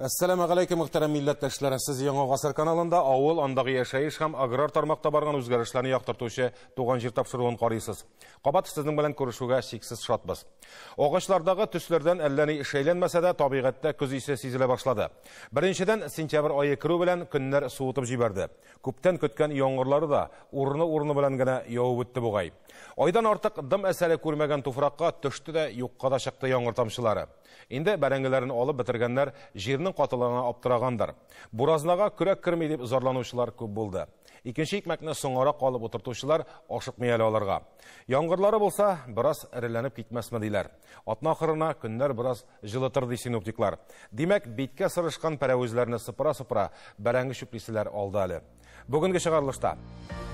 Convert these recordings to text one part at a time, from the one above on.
Әссәламегаләйкем, мөхтәрәм милләттәшләр. Сез Яңа Гасыр каналында авыл, андагы яшәеш һәм аграр тармакта барган үзгәрешләрне яктыртучы Туган җир тапшыруын карыйсыз. Кабат сезнең белән күрешүгә чиксез шатбыз. Агачлардагы төсләрдән әллә ни шәйләнмәсә дә, табигатьтә көз исе сизелә башлады. Беренчедән, сентябрь ае керү белән көннәр суытып җибәрде. Күптән көткән яңгырлары да урыны-урыны белән генә явып үтте бугай. Айдан артык дым әсәре күрмәгән туфракка төште дә юкка да чыкты яңгыр тамчылары. Инде бәрәңгеләрен алып бетергәннәр җирнең катылыгына аптырагандыр. Буразнага көрәк керми дип зарланучылар күп булды. Икенче икмәкне соңгарак алып утыртучылар ашыкмый әле аларга. Яңгырлары булса, бераз эреләнеп китмәсме диләр. Атна ахырына көннәр бераз җылытыр ди синоптиклар. Димәк, биткә сырышкан пәрәвезләрне сыпыра-сыпыра бәрәңге чүплиселәр алды әле. Бүгенге чыгарылышта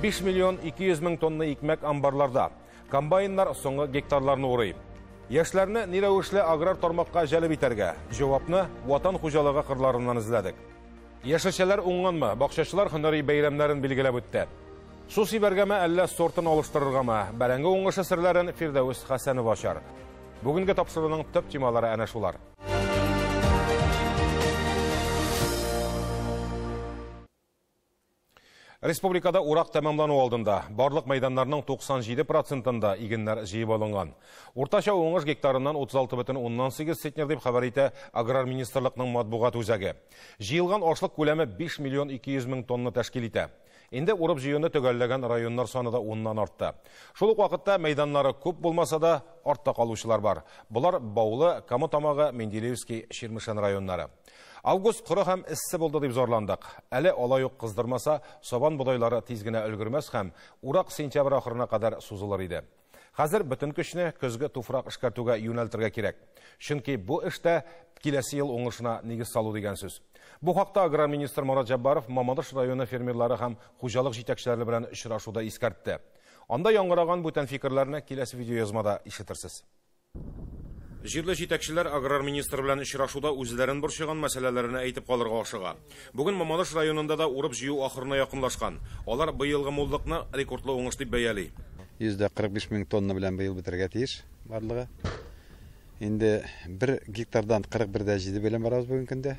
5 миллион 200 мең тонна икмәк амбарларда. Комбайннар соңгы гектарларны урый. Яшьләрне ни рәвешле аграр тармакка җәлеп итәргә? Җавапны Ватан хуҗалыгы кырларыннан эзләдек. Яшелчәләр уңганмы? Бакчачылар һөнәри бәйрәмнәрен билгеләп үтте. Су сибәргәме, әллә сортын алыштырыргамы? Бәрәңге уңышы серләрен Фирдәвес Хәсәнов ачар. Бүгенге тапшыруның төп темалары әнә шулар. Республикада урак тәмамлану алдында. Барлык мәйданнарның 97%-ында игеннәр җыеп алынган. Уртача уңыш гектарыннан 36,8 центнер дип хәбәр итә Аграр министрлыкның матбугат үзәге. Җыелган ашлык күләме 5 миллион 200 мең тонна тәшкил итә. Инде урып җыюны төгәлләгән районнар саны да 10-нан артты. Шул ук вакытта мәйданнары күп булмаса да артта калучылар бар. Болар Баулы, Кама Тамагы, Менделеевский, Чирмешән районнары. Август коры һәм эссе булды дип зарландык. Әле алай ук кыздырмаса, сабан бодайлары тиз генә өлгермәс һәм урак сентябрь ахырына кадәр сузылыр иде. Хәзер бөтен көчне көзге туфрак эшкәртүгә юнәлтергә кирәк. Чөнки бу эштә киләсе ел уңышына нигез салу дигән сүз. Бу хакта аграр министр Марат Җәббаров Мамадыш районы фермерлары һәм хуҗалык җитәкчеләре белән очрашуда искәртте. Анда яңгыраган бүтән фикерләрне киләсе видеоязмада ишетерсез. Җирле җитәкчеләр аграр министр белән очрашуда үзләрен борчыган мәсьәләләрне әйтеп калырга ашыга. Бүген Мамадыш районында да урып җыю ахырына якынлашкан. Алар быелгы муллыкны рекордлы уңыш дип бәяли. 145 мең тонна белән быел бетерергә тиеш барлыгы. Инде 1 гектардан 41,7 белән барабыз бүгенге көндә.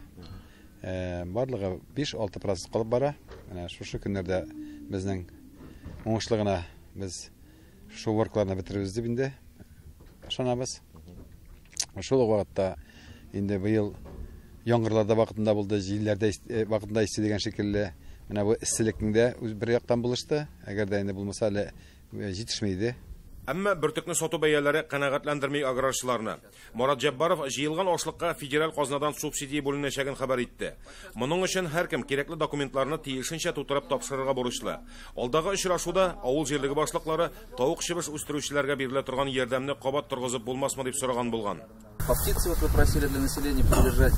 Барлыгы 5-6% калып бара. Менә шушы көннәрдә безнең уңышлыгына без шул воркларны бетеребез дип инде ышанабыз. Шул ук вакытта инде быел яңгырлар да вакытында булды, җилләр дә вакытында исте дигән шикелле. Менә бу эсселекнең дә үз бер яктан булышты. Әгәр дә инде булмаса әле җитешми иде. Әмма бөртекне сату бәяләре канәгатьләндерми аграрчыларны. Марат Җәббаров җыелган ашлыкка федераль казнадан субсидия бүленәчәген хәбәр итте. Моның өчен һәркем кирәкле документларны тиешенчә тутырып тапшырырга бурычлы. Алдагы очрашуда авыл җирлеге башлыклары тавык чебеш үстерүчеләргә бирелә торган ярдәмне кабат торгызып булмасмы дип сораган булган. По птице вот вы просили для населения поддержать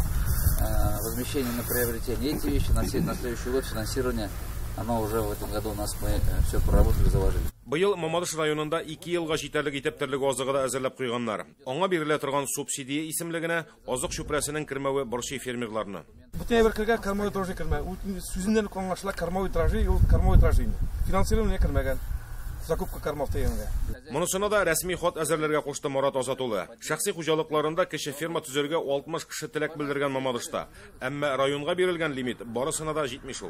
возмещение на приобретение. Эти вещи на следующий год финансирование, оно уже в этом году у нас мы все проработали, заложили. Быел Мамадыш районында 2 елга җитәрлек итеп терлек азыгы да әзерләп куйганнар. Аңа бирелә торган субсидия исемлегенә азык чүпрәсенең кермәве борчый фермерларны. Бүтән бер кергән кормовой дрожжи кермә. Сүзеннән үк аңлашыла, кормовой дрожжи, ул кормовой дрожжи инде. Финансирование кермәгән. Закупка кормов дигәнгә. Монысына да рәсми хат әзерләргә кушты Марат Азат улы. Шәхси хуҗалыкларында кече ферма төзергә 60 кеше теләк белдергән Мамадышта. Әмма районга бирелгән лимит барысына да җитми шул.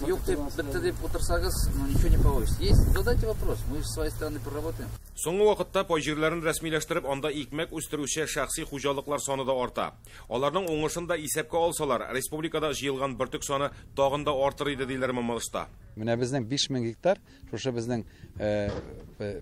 Юк дип, бетте дип утырсагыз, ну ничего не получится. Есть, задайте вопрос, мы с своей стороны проработаем. Соңгы вакытта пай җирләрен рәсмиләштереп, анда икмәк үстерүче шәхси хуҗалыклар саны да арта. Аларның уңышын да исәпкә алсалар, республикада җыелган бөртек саны тагын да артыр иде диләр Мамадышта. Менә безнең 5000 гектар, шушы безнең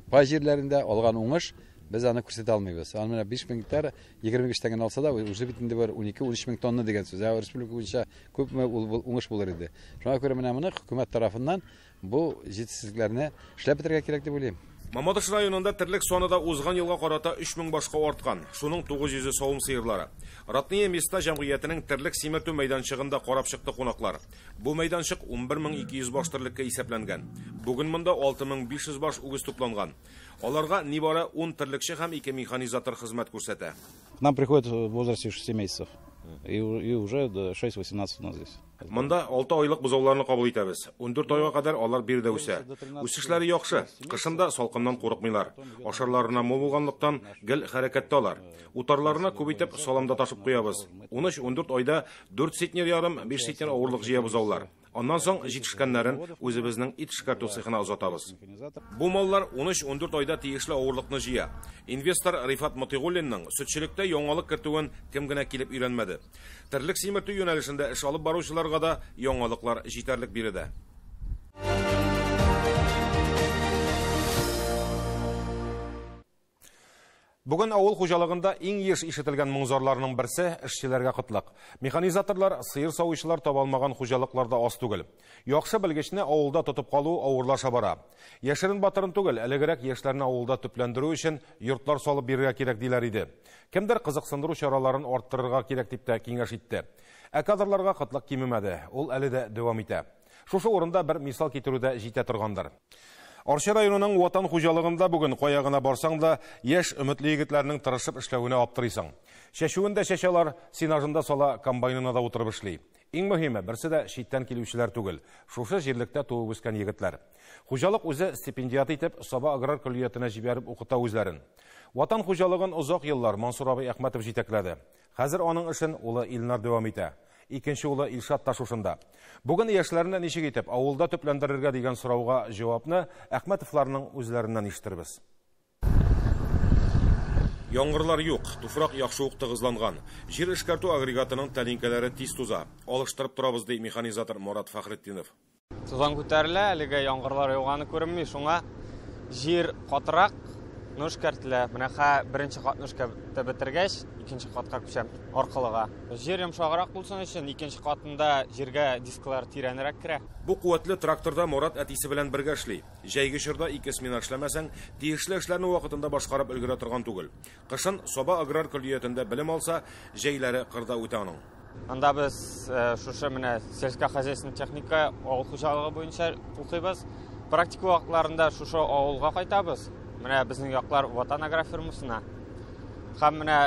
пай җирләрендә алган уңыш, без аны күрсәтә алмыйбыз. Аны менә 5000 гектар 25 тәңгә алса да, уже бит инде бер 12-13 мең тонна дигән сүз. Ә республика буенча күпме ул уңыш булыр иде. Шуңа күрә менә моны хөкүмәт тарафыннан бу җитешсезлекләрне эшләп бетерергә кирәк дип уйлыйм. Мамадыш районында терлек саны да узган елга карата 3000 башка арткан. Шуның 900-е савым сыерлары. Родные места җәмгыятенең терлек симертү мәйданчыгында карап чыкты кунаклар. Бу мәйданчык 11200 баш терлеккә исәпләнгән. Бүген монда 6500 баш үгез тупланган. Аларга нибары 10 терлекче һәм 2 механизатор хезмәт күрсәтә. К нам приходят в возрасте 6 месяцев. И уже 6,18 у нас здесь. Монда 6 айлык бозауларны кабул итәбез. 14 айга кадәр алар биредә үсә. Үсешләре яхшы. Кышын да салкыннан курыкмыйлар. Ашарларына мул булганлыктан гел хәрәкәттә алар. Утарларына күп итеп салам да ташып куябыз. 13-14 айда 4 центнер ярым, 5 центнер авырлык җыя бозаулар. Аннан соң җитешкәннәрен үзебезнең ит эшкәртү цехына озатабыз. Бу маллар 13-14 айда тиешле авырлыкны җыя. Инвестор Рифат Мотыйгуллинның сөтчелектә яңалык кертүен кем генә килеп өйрәнмәде. Терлек симертү юнәлешендә эш алып баручыларга да яңалыклар җитәрлек биредә. Бүген авыл хуҗалыгында иң еш ишетелгән моң-зарларның берсе эшчеләргә кытлык. Механизаторлар, сыер савучылар таба алмаган хуҗалыкларда аз түгел. Яхшы белгечне авылда тотып калу авырлаша бара. Яшерен батырын түгел, әлегрәк яшьләрне авылда төпләндерү өчен йортлар салып бирергә кирәк диләр иде. Кемдер кызыксындыру чараларын арттырырга кирәк дип тә киңәш итте. Ә кадрларга кытлык кимемәде, ул әле дә дәвам итә. Шушы урында бер мисал китерү дә җитә торгандыр. Арча районының Ватан хуҗалыгында бүген кая гына барсаң да яшь өметле егетләрнең тырышып эшләвенә аптырыйсың. Чәчүен дә чәчәләр, сенажын да сала, комбайнына да утырып эшли. Иң мөһиме, берсе дә читтән килүчеләр түгел. Шушы җирлектә туып үскән егетләр. Хуҗалык үзе стипендиат итеп Саба аграр көллиятенә җибәреп укыта үзләрен. Ватан хуҗалыгын озак еллар Мансур абый Әхмәтов җитәкләде. Хәзер аның эшен улы Илнар дәвам итә. Икенче улы Илшат та шушында. Бүген яшьләрне ничек итеп авылда төпләндерергә дигән сорауга җавапны Әхмәтовларның үзләреннән ишетербез. Яңгырлар юк, туфрак яхшы ук тыгызланган. Җир эшкәртү агрегатының тәлинкәләре тиз туза. Алыштырып торабыз, ди механизатор Морат Фәхретдинов. Тузан күтәрелә, әлегә яңгырлар яуганы күренми, шуңа җир катырак эшкәртелә. Менә беренче катны эшкәртеп бетергәч, икенче катка күчәм аркылыга. Җир йомшаграк булсын өчен икенче катында җиргә дисклар тирәнрәк керә. Бу куәтле тракторда Морат әтисе белән бергә эшли. Җәйге чорда ике смена эшләмәсәң, тиешле эшләрне вакытында башкарып өлгерә торган түгел. Кышын Саба аграр көллиятендә белем алса, җәйләре кырда үтә аның. Анда без шушы менә сельскохозяйственная техника авыл хуҗалыгы буенча укыйбыз. Практика вакытларында шушы авылга кайтабыз. Менә безнең яклар Ватан агрофирмасына. Һәм менә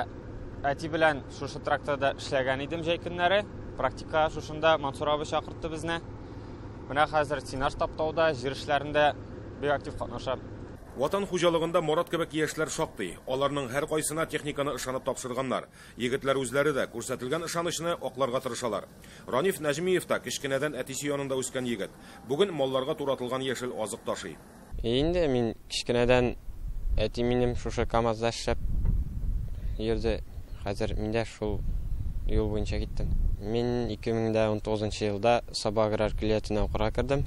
әти белән шушы тракторда эшләгән идем җәй көннәре. Практика шушында Мансур абый чакыртты безне. Менә хәзер сенаж таптауда, җир эшләрендә бик актив катнашам. Ватан хуҗалыгында Морат кебек яшьләр шактый. Аларның һәр кайсына техниканы ышанып тапшырганнар. Егетләр үзләре дә күрсәтелгән ышанычны акларга тырышалар. Раниф Нәҗмиев та кечкенәдән әтисе янында үскән егет. Бүген малларга туратылган яшел азык ташый. Инде мин кечкенәдән әти минем шушы КАМАЗда эшләп йөрде. Хәзер мин дә шул юл буенча киттем. Мин 2019 елда Саба аграр көллиятенә укырга кердем.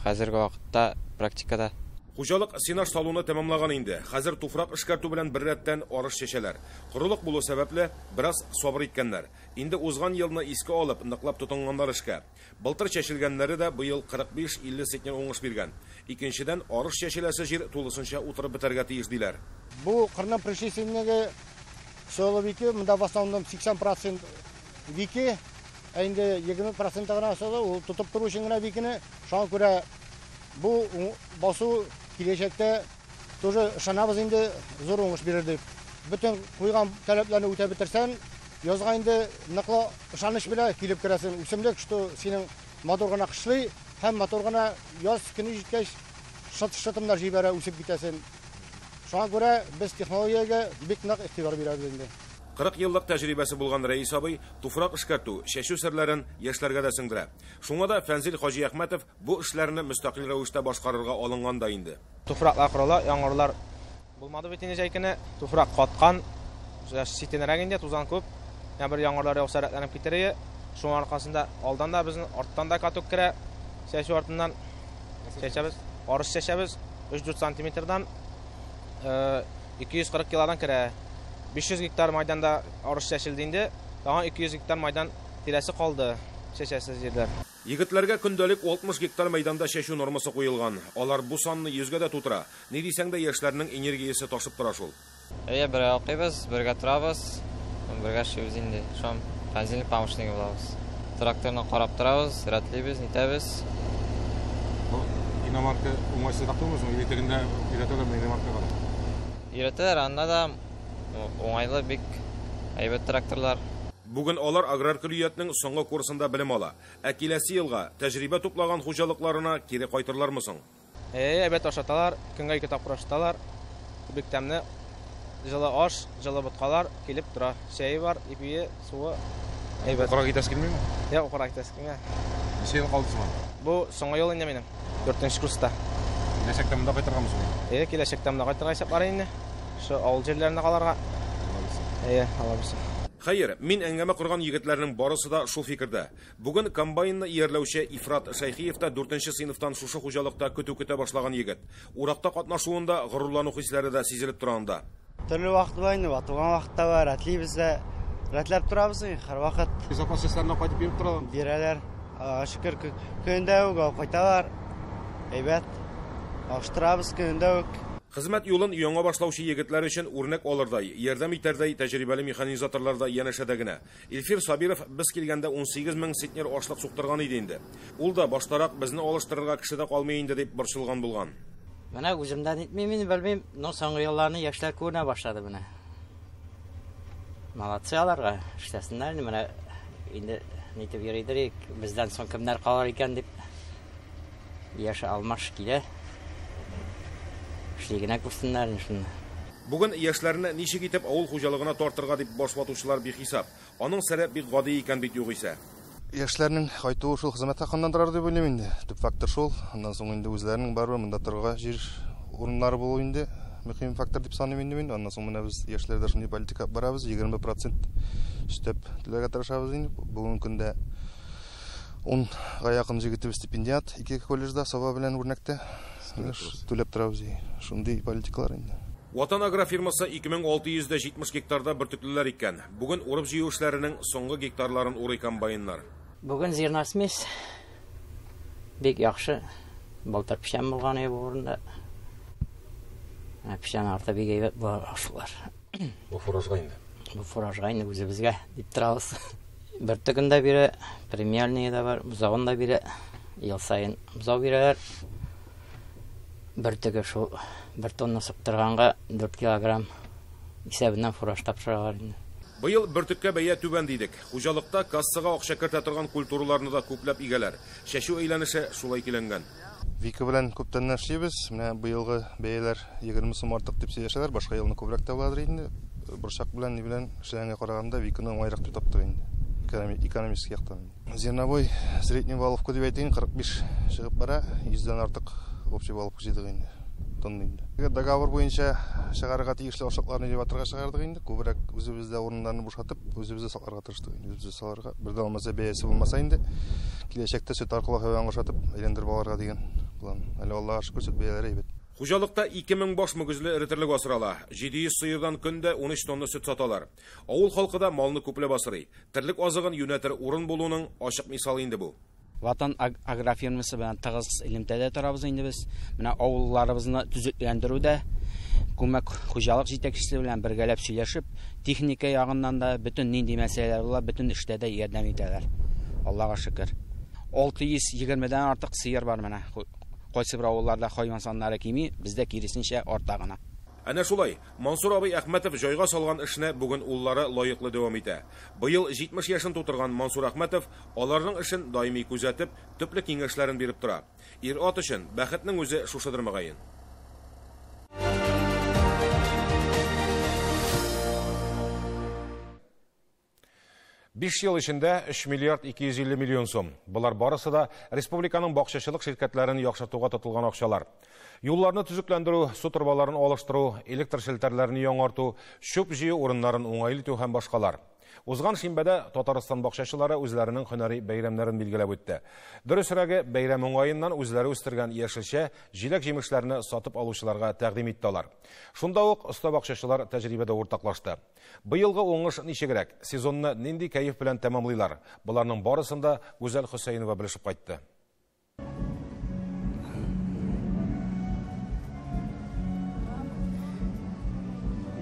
Хәзерге вакытта практикада. Хуҗалык сенаж салуны тәмамлаган инде. Хәзер туфрак эшкәртү белән беррәттән арыш чәчәләр. Корылык булу сәбәпле бераз сабыр иткәннәр. Инде узган елны искә алып, ныклап тотынганнар эшкә. Былтыр чәчелгәннәре дә быел 45-50 центнер уңыш биргән. Икенчедән, арыш чәчеләсе җир тулысынча утырып бетәргә тиеш диләр. Бу кырның пришельсенеге солы вики, монда в основном 80% вики, ә инде 20% гына солы, ул тотып тору өчен генә викине. Шуңа күрә бу басу киләчәктә тоже ышанабыз инде зур уңыш бирер дип. Бөтен куйган таләпләрне үтәп бетерсән, язга инде ныклы ышаныч белән килеп керәсең. Үсемлек, что синең матур гына кышлый һәм матур гына яз көне җиткәч шытымнар җибәрә, үсеп китәсең. Шуңа күрә без технологиягә бик нык игътибар бирәбез инде. 40 еллык тәҗрибәсе булган Рәис абый туфрак эшкәртү, чәчү серләрен яшьләргә дә сеңдерә. Шуңа да Фәнзил Хаҗи Әхмәтов бу эшләрне мөстәкыйль рәвештә башкарырга алынган да инде. Туфраклар корыла, яңгырлар булмады бит инде җәй көне. Туфрак каткан, читенрәк инде, тузан күп. Менә бер яңгырлар яуса рәтләнеп китер. Шуның аркасында алдан да безнең арттан да каток керә. Чәчү артыннан чәчәбез, арыш чәчәбез 3-4 сантиметрдан 240 килодан керә. 500 гектар майданда арыш чәчелде инде, тагын 200 гектар майдан тирәсе калды чәчәсез җирләр. Егетләргә көндәлек 60 гектар мәйданда чәчү нормасы куелган. Алар бу санны 100гә дә тутыра. Ни дисәң дә яшьләрнең энергиясе ташып тора шул. Әйе, бергә укыйбыз, бергә торабыз, бергә эшлибез инде. Шуның Фәнзилнең помощнигы булабыз. Тракторны карап торабыз, рәтлибез, нитәбез. Бу иномарка уңайсызрак түгелме? Или тегендә өйрәтәләрме иномаркага? Өйрәтәләр, анда да уңайлы, бик әйбәт тракторлар. Бүген алар аграр көллиятнең соңгы курсында белем ала. Ә киләсе елга тәҗрибә туплаган хуҗалыкларына кире кайтырлармы соң? Әйбәт ашаталар, көнгә 2 тапкыр ашаталар. Бик тәмле, җылы аш, җылы боткалар килеп тора. Чәе бар, ипие, суы. Әйбәт. Укырга китәсе килмиме? Юк, укырга китәсе килми. Ничә ел калды соң? Бу соңгы ел инде минем. 4нче курста. Киләчәктә монда кайтыргамы соң? Әйе, киләчәктә монда кайтырга исәп бар инде. Шу авыл җирләренә калырга. Әйе, алабыз. Хәер, мин әңгәмә корган егетләрнең барысы да шул фикердә. Бүген комбайнны иярләүче Ифрат Шәйхиев та 4нче сыйныфтан шушы хуҗалыкта көтү көтә башлаган егет. Уракта катнашуында горурлану хисләре дә сизелеп тора анда. Төрле вакыт бар инде, ватылган вакытта бар, рәтлибез дә, рәтләп торабыз инде һәрвакыт. Запас частьларына кайтып биреп торалар. Бирәләр. Шөкер, көндә үк алып кайталар. Әйбәт. Алыштырабыз көндә үк. Хезмәт юлын яңа башлаучы егетләр өчен үрнәк алырдай, ярдәм итәрдәй тәҗрибәле механизаторлар да янәшәдә генә. Илфир Сабиров без килгәндә 18 мең центнер ашлык суктырган иде инде. Ул да баштарак безне алыштырырга кеше дә калмый инде дип борчылган булган. Менә үземдән итмим инде, белмим, но соңгы елларны яшьләр күренә башлады менә. Молодцы аларга, эшләсеннәр инде, менә инде нитеп йөридер, бездән соң кемнәр калыр икән дип. Яшь алмаш килә. Эшли генә күрсеннәр инде шуны. Бүген яшьләрне ничек итеп авыл хуҗалыгына тартырга дип баш ватучылар бихисап. Аның сере бик гади икән бит югыйсә. Яшьләрнең кайтуы шул хезмәт хакыннан торар дип уйлыйм инде. Төп фактор шул. Аннан соң инде үзләренең барыбер монда торырга җир урыннары булу инде мөһим фактор дип саныйм инде мин. Аннан соң менә без яшьләрдә шундый политика алып барабыз. 20% өстәп түләргә тырышабыз инде. Бүгенге көндә 10-га якын җегетебез стипендиат, 2 колледжда, Саба белән Үрнәктә. Түләп торабыз. Шундый политикалар инде. Ватан агрофирмасы 2670 гектарда бөртеклеләр икән. Бүген урып җыю эшләренең соңгы гектарларын урый комбайннар. Бүген зерносмесь бик яхшы. Былтыр печән булган иде бу урында. Печән арты бик әйбәт була ашлар. Бу фуражга инде. Бу фуражга инде үзебезгә дип торабыз. Бөртеген дә бирә, премиальные да бар, бозавын да бирә. Ел саен бозау бирәләр. Бөртеге шул бер тонна суктырганга 4 килограмм исәбеннән фураж тапшыралар инде. Быел бөртеккә бәя түбән дидек. Хуҗалыкта кассага акча кертә торган культураларны да күпләп игәләр. Чәчү әйләнеше шулай киләнгән. Вика белән күптәннән эшлибез. Менә быелгы бәяләр 20 сум артык дип сөйләшәләр. Башка елны күбрәк тә буладыр инде. Борчак белән ни белән эшләгәнгә караганда Виканы уңайрак дип таптык инде. Экономический яктан. Зерновой средний валовка дип әйтәйин, 45 чыгып бара, 100-дән артык общий валовка җыйдык инде. Тонна инде. Договор буенча чыгарырга тиешле ашлыкларны элеваторга чыгардык инде. Күбрәк үзебездә урыннарны бушатып, үзебездә сакларга тырыштык инде. Үзебездә саларга. Бер дә булмаса бәясе булмаса инде, киләчәктә сөт аркылы хайванга ашатып, әйләндереп алырга дигән план. Әле Аллага шөкер, сөт бәяләре әйбәт. Хуҗалыкта 2000 баш мөгезле эре терлек асрала. 700 сыердан көндә 13 тонна сөт саталар. Авыл халкы да малны күпләп асрый. Терлек азыгын юнәтер урын булуның ачык мисалы инде бу. Ватан агрофирмасы белән тыгыз элемтәдә торабыз инде без. Менә авылларыбызны төзекләндерүдә күмәк хуҗалык җитәкчесе белән бергәләп сөйләшеп, техника ягыннан да бөтен нинди мәсьәләләр була, бөтен эштә дә ярдәм итәләр. Аллага шөкер. 620-дән артык сыер бар менә. Кайсы бер авылларда хайван саннары кими, бездә киресенчә арта гына. Әнә шулай, Мансур абый Әхмәтов җайга салган эшне бүген уллары лаеклы дәвам итә. Быел 70 яшен тутырган Мансур Әхмәтов аларның эшен даими күзәтеп, төпле киңәшләрен биреп тора. Ир-ат өчен бәхетнең үзе шушыдыр мөгаен. Биш ел эчендә 3 миллиард 250 миллион сум. Болар барысы да республиканың бакчачылык ширкәтләрен яхшыртуга тотылган акчалар. Юлларны төзекләндерү, су торбаларын алыштыру, электр челтәрләрен яңарту, чүп җыю урыннарын уңайлы итү һәм башкалар. Узган шимбәдә Татарстан бакчачылары үзләренең һөнәри бәйрәмнәрен билгеләп үтте. Дөресрәге, бәйрәм уңаеннан үзләре үстергән яшелчә, җиләк-җимешләрне сатып алучыларга тәкъдим итте алар. Шунда ук оста бакчачылар тәҗрибәдә уртаклашты. Быелгы уңыш ничегрәк, сезонны нинди кәеф белән тәмамлыйлар? Боларның барысын да Гүзәл Хөсәенова белешеп кайтты.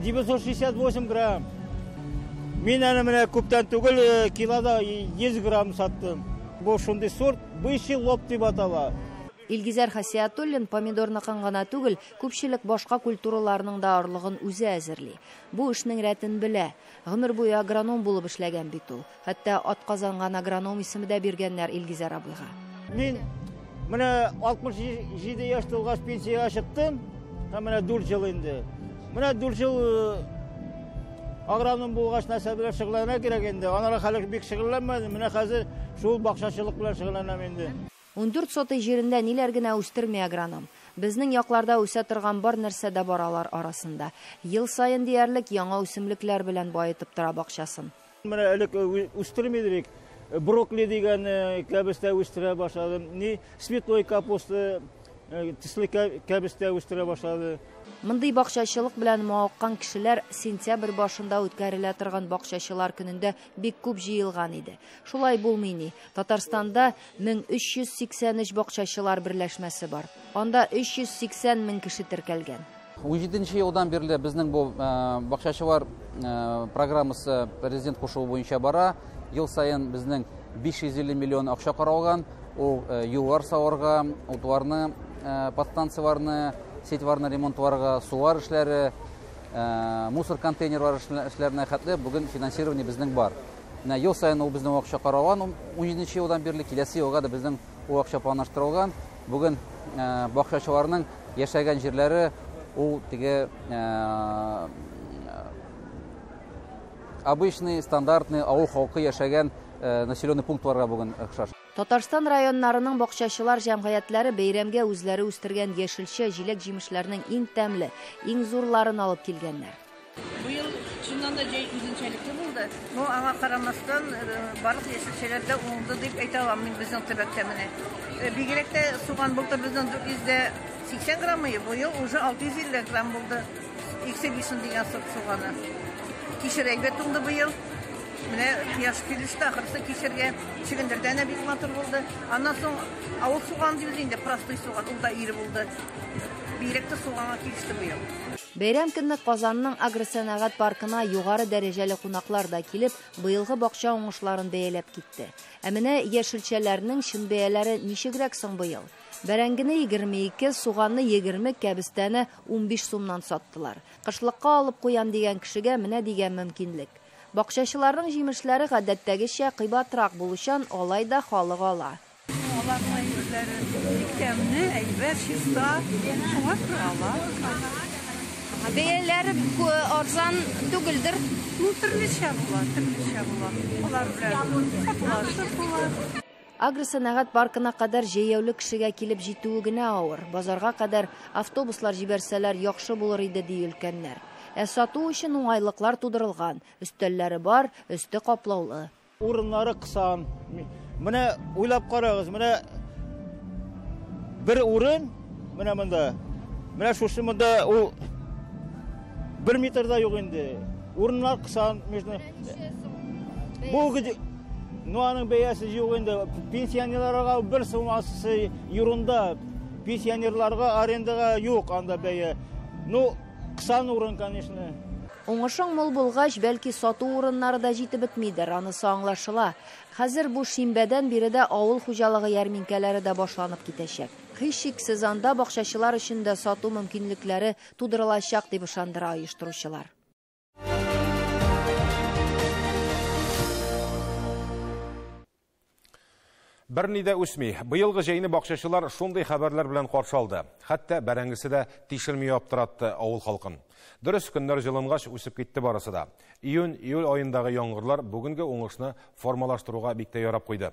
968 грамм. Мин аны менә күптән түгел килода 100 грамм саттым. Бу шундый сорт, бычий лоб дип атала. Илгизәр Хасиятуллин помидорныкын гына түгел, күпчелек башка культураларның да орлыгын үзе әзерли. Бу эшнең рәтен белә. Гомер буе агроном булып эшләгән бит ул. Хәтта атказанган агроном исеме дә биргәннәр Илгизәр абыйга. Мин менә 67 яшь тулгач пенсиягә чыктым. Һәм менә 4 ел инде. Менә 4 ел агроном булгач нәрсә белән шөгыльләнергә кирәк инде. Аннары хәле бик шөгыльләнмәдем. Менә хәзер шул бакчачылык белән шөгыльләнәм инде. 14 сотый җирендә ниләр генә үстерми агроном. Безнең якларда үсә торган бар нәрсә дә бар алар арасында. Ел саен диярлек яңа үсемлекләр белән баетып тора бакчасын. Менә элек үстерми идек. Брокколи дигән кәбестә үстерә башладым. Ни светлой капуста, төсле кәбестә үстерә башлады. Мондый бакчачылык белән мавыккан кешеләр сентябрь башында үткәрелә торган бакчачылар көнендә бик күп җыелган иде. Шулай булмый ни? Татарстанда 1383 бакчачылар берләшмәсе бар. Анда 380 мең кеше теркәлгән. 17 елдан бирле безнең бу бакчачылар программасы президент кушуы буенча бара. Ел саен безнең 550 миллион акча каралган. Ул юллар салырга, утларны, подстанцияларны, сетьларны ремонтларга, сулар эшләре, мусор контейнерлар эшләренә хәтле бүген финансирование безнең бар. Менә ел саен ул безнең акча каралган, 17 елдан бирле киләсе елга да безнең ул акча планлаштырылган. Бүген бакчачыларның яшәгән җирләре ул теге обычный, стандартный авыл халкы яшәгән населенный пунктларга бүген охшаш. Татарстан районнарының бакчачылар җәмгыятьләре бәйрәмгә үзләре үстергән яшелчә, җиләк-җимешләрнең иң тәмле, иң зурларын алып килгәннәр. Быел чыннан да җәй үзенчәлекле булды. Но аңа карамастан барлык яшелчәләр дә уңды дип әйтә алам мин безнең төбәктә менә. Бигрәк тә суган былтыр безнең 480 грамм, быел уже 650 грамм булды. Эксибишн дигән сорт суганы. Кишер әйбәт уңды быел. Менә яш килеште, ахырсы кишергә чөгендердән дә бик матур булды. Аннан соң авыл суган дибез инде, простой суган, ул да ире булды. Бигрәк тә суганга килеште быел. Бәйрәм көнне Казанның агросәнәгать паркына югары дәрәҗәле кунаклар да килеп, быелгы бакча уңышларын бәяләп китте. Ә менә яшелчәләрнең чын бәяләре ничегрәк соң быел? Бәрәңгене 22, суганны 20, кәбестәне 15 сумнан саттылар. Кышлыкка алып куям дигән кешегә менә дигән мөмкинлек. Бакчачыларның җимешләре гадәттәгечә кыйбатрак булучан, алай да халык ала. Аларның әйберләре бик тәмле, әйбәт, чиста, шуңа күрә ала. Бәяләре арзан түгелдер. Ну, төрлечә була, төрлечә була. Алар белән сатулашып була. Агросәнәгать паркына кадәр җәяүле кешегә килеп җитүе генә авыр. Базарга кадәр автобуслар җибәрсәләр яхшы булыр иде, ди өлкәннәр. Ә сату өчен уңайлыклар тудырылган. Өстәлләре бар, өсте каплаулы. Урыннары кысан. Менә уйлап карагыз, менә бер урын, менә монда. Менә шушы монда ул 1 метр да юк инде. Урыннар кысан. Бу ну аның бәясе юк инде. Пенсионерларга бер сумасы ерунда. Пенсионерларга арендага юк анда бәя. Ну кысан урын, конечно. Уңышың мул булгач, бәлки сату урыннары да җитеп бетмидер, анысы аңлашыла. Хәзер бу шимбәдән биредә авыл хуҗалыгы ярминкәләре дә башланып китәчәк. Һичшиксез анда бакчачылар өчен дә сату мөмкинлекләре тудырылачак дип ышандыра оештыручылар. Берни дә үсми. Быелгы җәйне бакчачылар шундый хәбәрләр белән каршы алды. Хәтта бәрәңгесе дә тишелми аптыратты авыл халкын. Дөрес, көннәр җылынгач үсеп китте барысы да. Июнь-июль аендагы яңгырлар бүгенге уңышны формалаштыруга бик тә ярап куйды.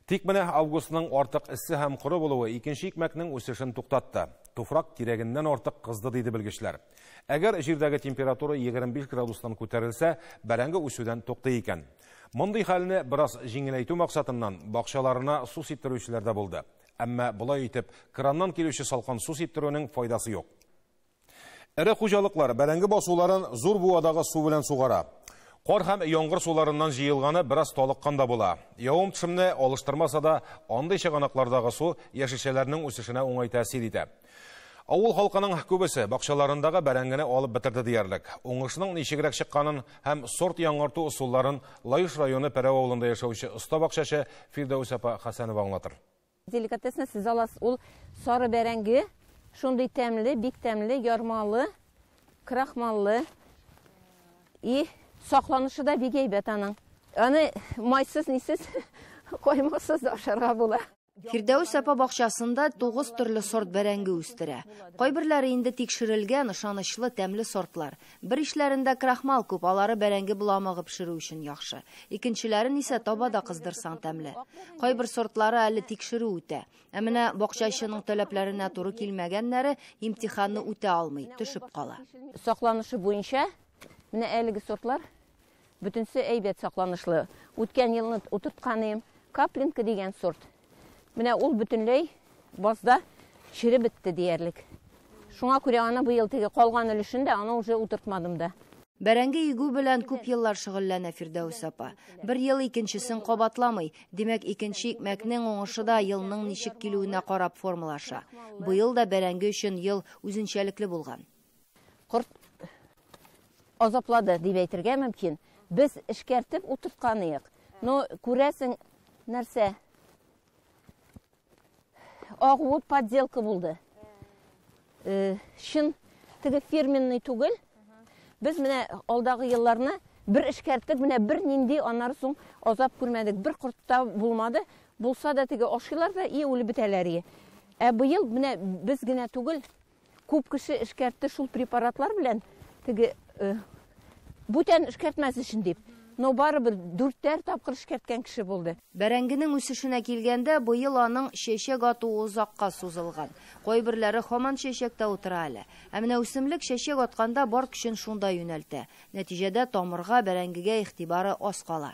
Тик менә августның артык эссе һәм коры булуы икенче икмәкнең үсешен туктатты. Туфрак кирәгеннән артык кызды, диде белгечләр. Әгәр җирдәге температура 25 градустан күтәрелсә, бәрәңге үсүдән туктый икән. Мондый хәлне бераз җиңеләйтү максатыннан бакчаларына су сиптерүчеләр дә булды. Әмма болай итеп краннан килүче салкын су сиптерүнең файдасы юк. Эре хуҗалыклар бәрәңге басуларын зур буадагы су белән сугара. Кар һәм яңгыр суларыннан җыелганы бераз талыккан да була. Явым төшемне алыштырмаса да, андый чыганаклардагы су яшелчәләрнең үсешенә уңай тәэсир итә. Авыл халкының күбесе бакчаларындагы бәрәңгене алып бетерде диярлек. Уңышның ничегрәк чыкканын һәм сорт яңарту ысулларын Лаеш районы Пәрәү авылында яшәүче оста бакчачы Фирдәүс апа Хәсәнова аңлатыр. Деликатесны сез аласыз. Ул сары бәрәңге, шундый тәмле, бик тәмле, ярмалы, крахмаллы. И сакланышы да бик әйбәт аның. Аны майсыз, нисез, каймаксыз да ашарга була. Фирдәүс апа бакчасында 9 төрле сорт бәрәңге үстерә. Кайберләре инде тикшерелгән, ышанычлы, тәмле сортлар. Бер ишләрендә крахмал күп, алары бәрәңге боламыгы пешерү өчен яхшы. Икенчеләрен исә табада кыздырсаң тәмле. Кайбер сортлары әле тикшерү үтә. Ә менә бакчачының таләпләренә туры килмәгәннәре имтиханны үтә алмый, төшеп кала. Сакланышы буенча менә әлеге сортлар бөтенсе әйбәт сакланышлы. Үткән елны утыртканым Каплинка дигән сорт. Менә ул бөтенләй базда череп бетте диярлек. Шуңа күрә аны быел теге калган өлешен дә аны уже утыртмадым да. Бәрәңге игү белән күп еллар шөгыльләнә Фирдәүс апа. Бер ел икенчесен кабатламый. Димәк, икенче икмәкнең уңышы да елның ничек килүенә карап формалаша. Быел да бәрәңге өчен ел үзенчәлекле булган. Корт азаплады дип әйтергә мөмкин. Без эшкәртеп утыртканыек. Но күрәсең нәрсә? Агуы подделка булды. Чын теге фирменный түгел. Без менә алдагы елларны бер эшкәрттек, менә бер нинди аннары соң азап күрмәдек. Бер корт та булмады. Булса да теге ашыйлар да и үлеп бетәләр. Ә быел менә без генә түгел, күп кеше эшкәртте шул препаратлар белән теге бүтән эшкәртмәс өчен дип. Но барыбер 4 тапкыр эшкәрткән кеше булды. Бәрәңгенең үсешенә килгәндә, быел аның чәчәк атуы озакка сузылган. Кайберләре һаман чәчәктә утыра әле. Ә менә үсемлек чәчәк атканда бар көчен шунда юнәлтә. Нәтиҗәдә тамырга, бәрәңгегә игътибары аз кала.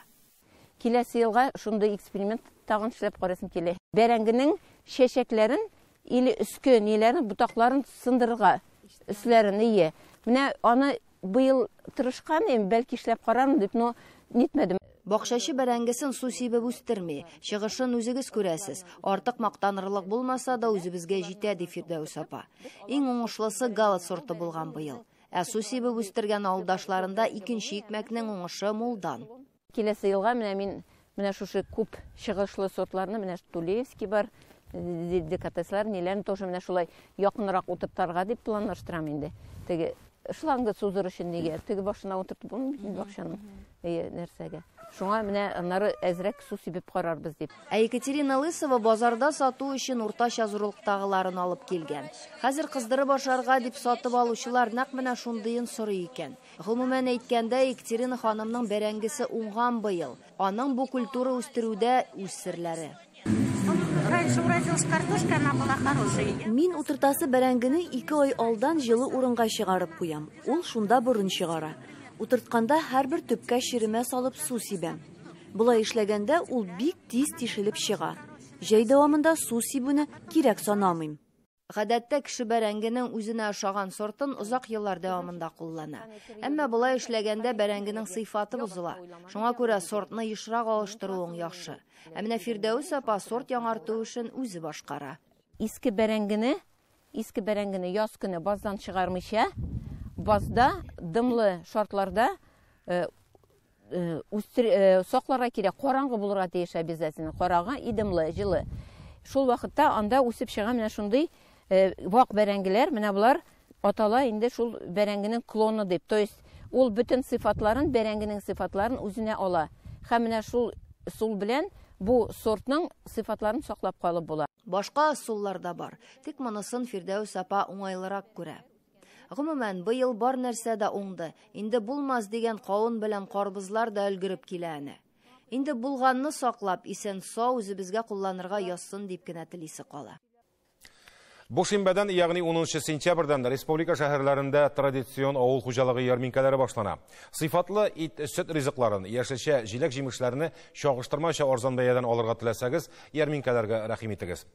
Киләсе елга шундый эксперимент тагын эшләп карасым килә. Бәрәңгенең чәчәкләрен или өске ниләрен, ботакларын сындырырга, өсләрен ие. Менә аны быел тырышкан идем, бәлки эшләп карармын дип, но нитмәдем. Бакчачы бәрәңгесен су сибеп үстерми. Чыгышын үзегез күрәсез. Артык мактанырлык булмаса да үзебезгә җитә, ди Фирдәүс апа. Иң уңышлысы гала сорты булган быел. Ә су сибеп үстергән авылдашларында икенче икмәкнең уңышы мулдан. Киләсе елга менә мин менә шушы күп чыгышлы сортларны, менә Тулеевский бар, деликатеслар, ниләрне тоже менә шулай якынрак утыртарга дип планлаштырам инде. Теге шланга сузыр өчен нигә? Теге башына утыртып булмый бит бакчаның нәрсәгә. Шуңа менә аннары әзрәк су сибеп карарбыз дип. Ә Екатерина Лысова базарда сату өчен уртача зурлыктагыларын алып килгән. Хәзер кыздырып ашарга дип сатып алучылар нәкъ менә шундыен сорый икән. Гомумән әйткәндә, Екатерина ханымның бәрәңгесе уңган быел. Аның бу культура үстерүдә үз серләре. Раньше уродилась картошка, она была хорошая. Мин утыртасы бәрәңгене 2 ай алдан җылы урынга чыгарып куям. Ул шунда борын чыгара. Утыртканда һәрбер төпкә ширемә салып су сибәм. Болай эшләгәндә ул бик тиз тишелеп чыга. Җәй дәвамында су сибүне кирәк санамыйм. Гадәттә кеше бәрәңгенең үзенә ошаган сортын озак еллар дәвамында куллана. Әмма болай эшләгәндә бәрәңгенең сыйфаты бозыла. Шуңа күрә сортны ешрак алыштыруың яхшы. Ә менә Фирдәүс апа сорт яңарту эшен үзе башкара. Иске бәрәңгене яз көне баздан чыгармыйча, базда дымлы шартларда сакларга кирәк. Караңгы булырга тиеш обязательно. Караңгы и дымлы, җылы. Шул вакытта анда үсеп чыга менә шундый вак бәрәңгеләр, менә булар атала инде шул бәрәңгенең клоны дип. То есть ул бөтен сыйфатларын, бәрәңгенең сыйфатларын үзенә ала. Һәм менә шул ысул белән бу сортның сыйфатларын саклап калып була. Башка ысуллар да бар. Тик монысын Фирдәүс апа уңайлырак күрә. Гомумән, быел бар нәрсә дә уңды. Инде булмас дигән кавын белән карбызлар да өлгереп килә әнә. Инде булганны саклап, исән сау үзебезгә кулланырга язсын дип кенә телисе кала. Бу шимбәдән, ягъни 10 сентябрьдән республика шәһәрләрендә традицион авыл хуҗалыгы ярминкәләре башлана. Сыйфатлы ит, сөт ризыкларын, яшелчә, җиләк-җимешләрне чагыштырмача арзан бәядән алырга теләсәгез, ярминкәләргә рәхим итегез.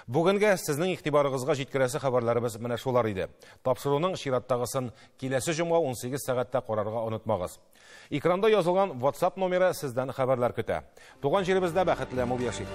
Бүгенгә сезнең игътибарыгызга җиткерәсе хәбәрләребез менә шулар иде. Тапшыруның чираттагысын киләсе җомга 18 сәгатьтә карарга онытмагыз. Экранда язылган WhatsApp номеры сездән хәбәрләр көтә. Туган җиребездә бәхетле мул яшик.